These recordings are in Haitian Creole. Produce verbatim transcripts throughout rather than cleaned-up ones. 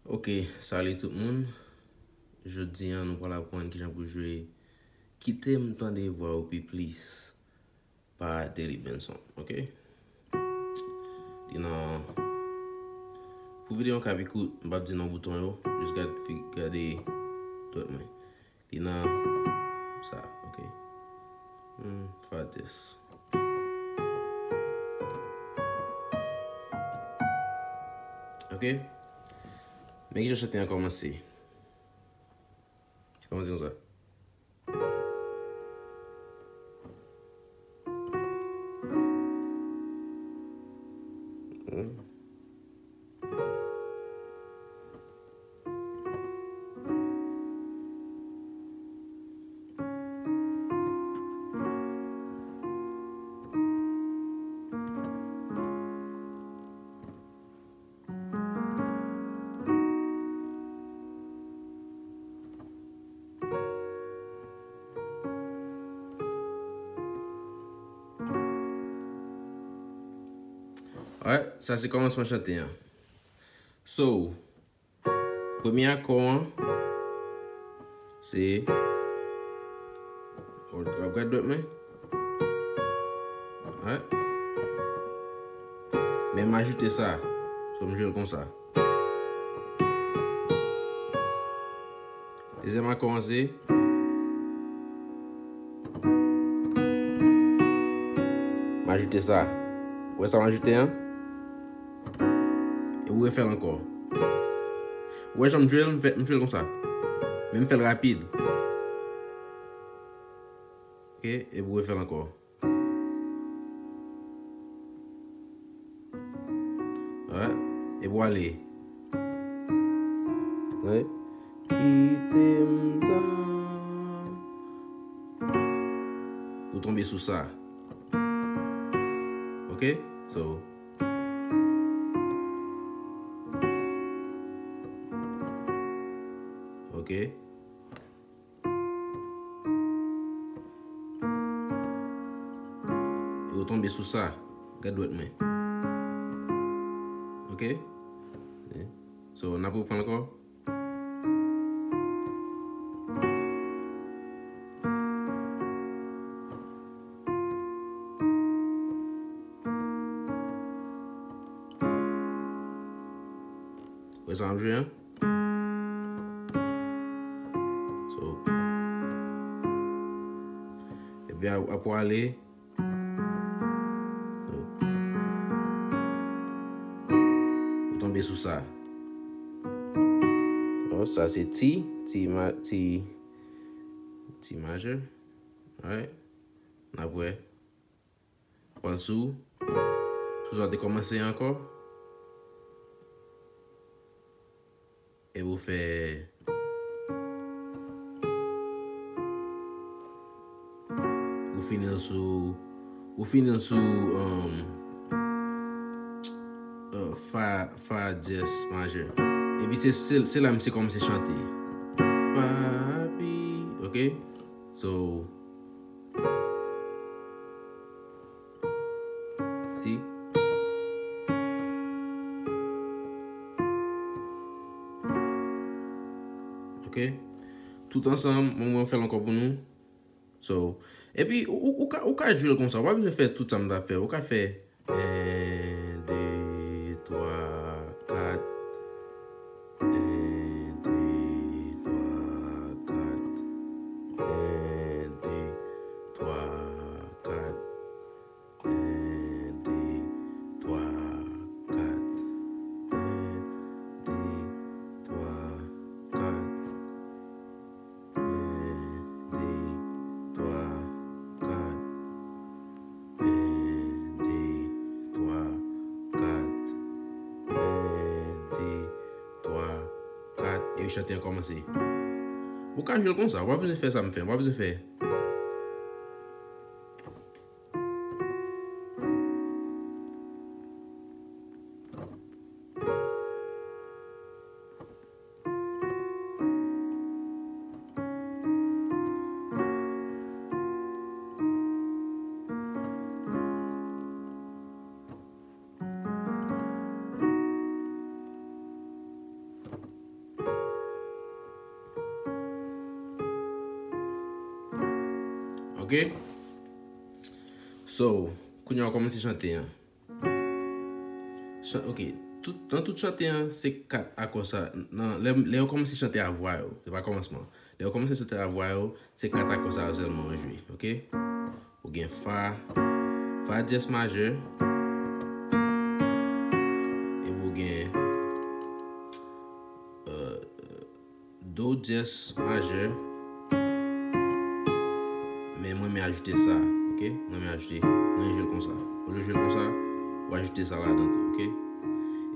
Ok, salut tout moun. Jodi a, nou pral aprann kijan pou jwe Kite m tande vwa w pi plis pa Delly Benson, ok? Li nan, pou videyo an ka pi kout, m p ap di non bouton yo, jis gad, fi- gade dwèt mwen. Li nan sa, ok? Hmm, fa djès. Ok? Men kijan chante an kòmanse. Kòmanse konsa. Hmm. Alright, sa se kòmansman chante an. So, premye akò an, se, w ap gad dwèt mwen. Alright. Men m ajoute sa. So, m jwe l konsa. Dezyèm akò an se, m ajoute sa. Ou wè sa m ajoute an? E ou refè l ankò. Ou wè jan m jwe l, m fè, m jwe l konsa. Men m fè l rapid. Ok, e ou refè l ankò. Alright. E pou ale. Right. Kite m tan. Ou tonbe sou sa. Ok? So. Ok. Yo tonbe sou sa. Gad dwèt mwen. Ok? So, n ap reprann ankò. Wè sa m ap jwe an? So, epi a, a pou ale. So, ou tonbe sou sa. Oh, sa se Ti, Ti ma-, Ti, Ti majè. Alright. N ap wè. Pral sou, sou sa w te kòmanse ankò. E ou fè, ou fini l sou, ou fini l sou, um, uh, fa, fa dyès majè. Epi se, se, se la misye kòmanse chante. Papi, ok? So, si. Ok. Tout ansanm, mwen, mwen fè l ankò pou nou. So, epi, ou, ou, ou ka, ou ka jwe l konsa. Ou pa bezwen fè tout sa m ta fè. Ou ka fè en, de, twa, kat. En, de, twa, kat. En, de, twa, kat. En, de, twa, kat. En, de, twa, kat. En, de, twa, kat. En, de, twa, kat. En, de, twa, kat. Epi chante an kòmanse. Ou ka jwe l konsa, ou pa bezwen fè sa m fè, ou pa bezwen fè. Ok? So, kounye a w kòmanse chante an. Chan, ok, tout, nan tout chante an, se kat akò sa. Nan, lè, lè yo kòmanse chante a vwa yo, se pa kòmansman. Lè yo kòmanse chante a vwa yo, se kat akò sa yo sèlman yo jwe, ok? Ou gen fa, fa dyès majè, epi ou gen, euh, do dyès majè, men mwen, mwen ajoute sa, ok? Mwen, mwen ajoute, mwen jwe l konsa. Olye jwe l konsa, ou ajoute sa ladan tou, ok?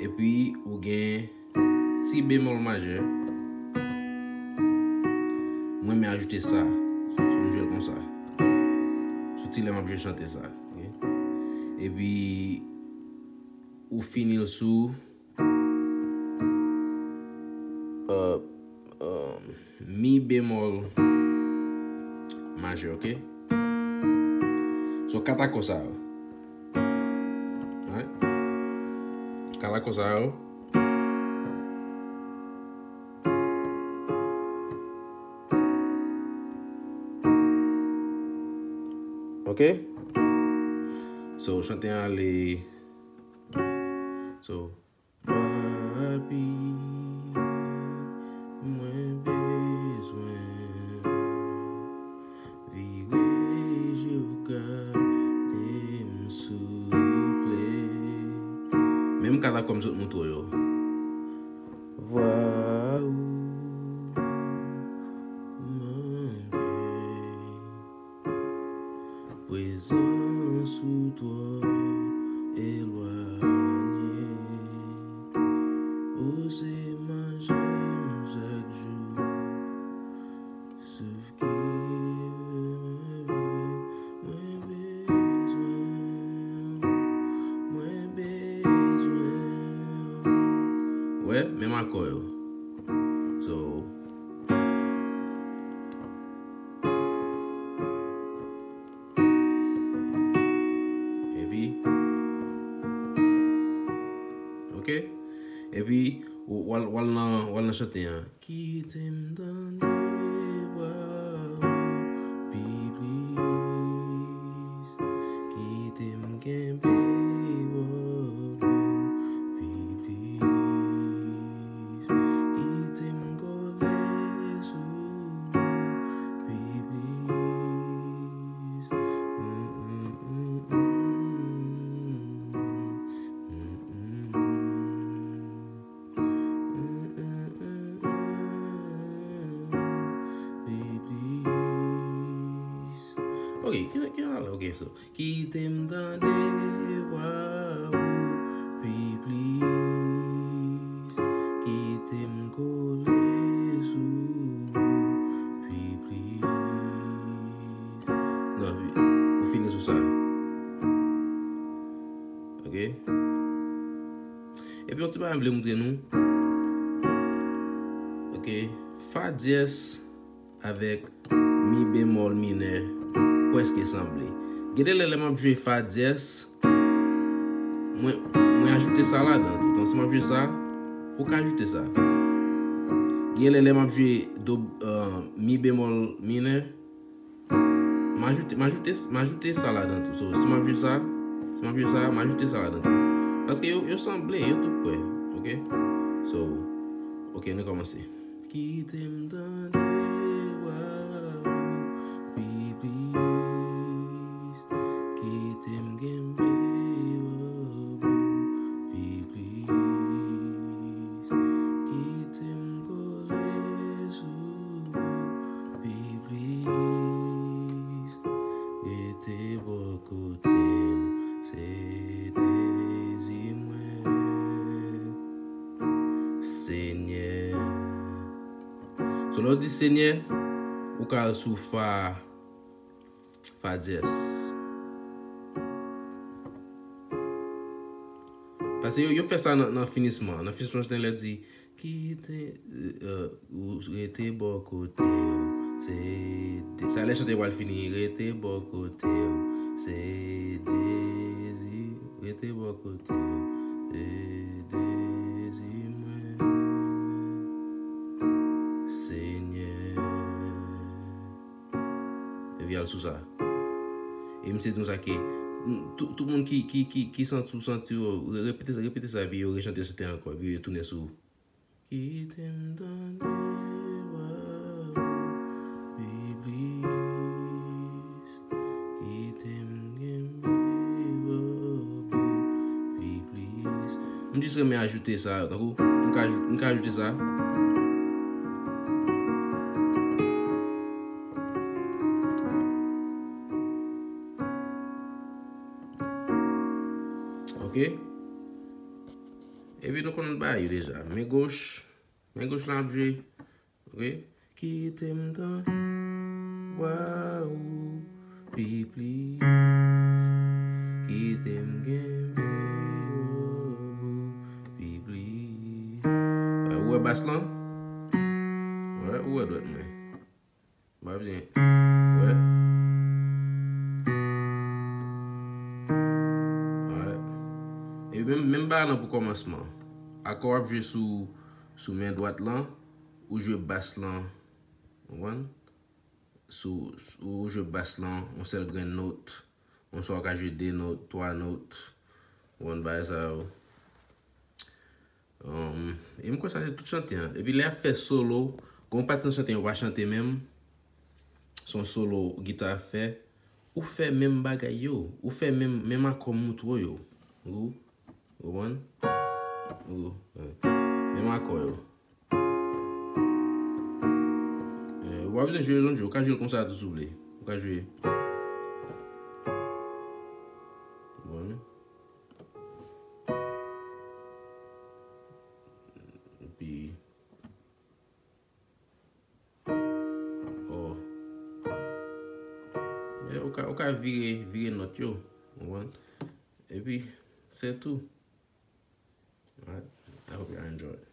Epi, ou gen ti bemòl majè, mwen, mwen ajoute sa, sou m jwe l konsa. Sou ti lè m ap jwe chante sa, ok? Epi, ou fini l sou euh, euh, mi bemòl majè, ok? So, kat akò sa yo. Right? Kat akò sa yo. Ok? So, chante an ale. So, Papi, mwen bezwen vire je w gade m souple. Menm kat akò m sot montre w yo. Vwa ou mande. Prezans ou twò elwanye. Ou se manje m chak jou. Souf ki mwen bezwen, mwen bezwen. Wè, menm akò yo. So, Epi, ok? Epi, w, w al, w al nan, w al nan chante an. Kite m tande vwa ou pi plis. Kite m kenbe wòb ou pi plis. Kite m kole sou ou pi plis. Pi plis. Ok, ki, ki, ok, so. Kite m tande vwa ou pi plis. Kite m kole sou ou pi plis. Non, ou fini sou sa. Ok? Epi yon ti bagay m vle montre nou. Ok? Fa dyès avèk mi bemòl minè prèske sanble. Gen de lè, lè m ap jwe fa dyès, mwen, mwen ajoute sa ladan tou. Donk, si m ap jwe sa, ou ka ajoute sa. Gen lè, lè m ap jwe do, euh, mi bemòl minè, m ajoute, m ajoute, m ajoute sa ladan tou. So, si m ap jwe sa, si m ap jwe sa, m ajoute sa ladan tou. Paske yo, yo sanble, yo tou prè. Ok? So, ok, nou kòmanse. Kite m tande vwa ou pi plis. Kite m kenbe wòb ou pi plis. Kite m kole sou ou pi plis. Rete bò kote w, se dezi mwen. Senyè. So, lè w di Senyè, ou ka al sou fa, fa dyès. Paske yo, yo fè sa nan, nan finisman. Nan finisman, chante lè di, kite, euh, ou rete bò kote w. Se de, sa lè chante pral fini, rete bò kote w. Se dezi, rete bò kote w. Se dezi mwen. Senyè. Epi sou sa. E misye di konsa ke, mm, tout, tout moun ki, ki, ki, ki santi w, santi w, re-, repete sa, repete sa, epi yo rechante chante ankò, epi yo tounen sou. Kite m tande vwa w, pi plis. Kite m kenbe vwa w, pi plis. M jis renmen ajoute sa, tankou, m ka, m ka ajoute sa. Ok? Epi nou konn bagay yo deja. Men goch, men goch lan ap jwe. Ok? Kite m tande vwa w pi plis. Kite m kenbe w pi plis. Ou wè bas lan? Ou wè, ou wè dwèt mwen. M pa bezwen. Ou wè? Alright. E menm, menm bagay lan pou kòmansman. Akò w ap jwe sou, sou men dwat lan, ou jwe bas lan. Ou konprann? Sou, ou jwe bas lan, yon sèl grenn not. Yon swa w ka jwe de not, twa not. Ou konprann bagay sa yo. Um, e m kwè sa se tout chante an. Epi lè y ap fè solo, gon pati nan chante an yo pa chante menm. Se yon solo gita ap fè. Ou fè menm bagay yo. Ou fè menm, menm akò m moutre w yo. Ou, ou konprann? Ou, eh, menm akò yo. Eh, ou pa bezwen jwe l yon jwe. Ou ka jwe l konsa tou si w vle. Ou ka jwe. Bon. Epi, oh. Men ou ka, ou ka vire, vire nòt yo. Ou konprann? Epi, se tou. Alright. I hope y'all enjoy.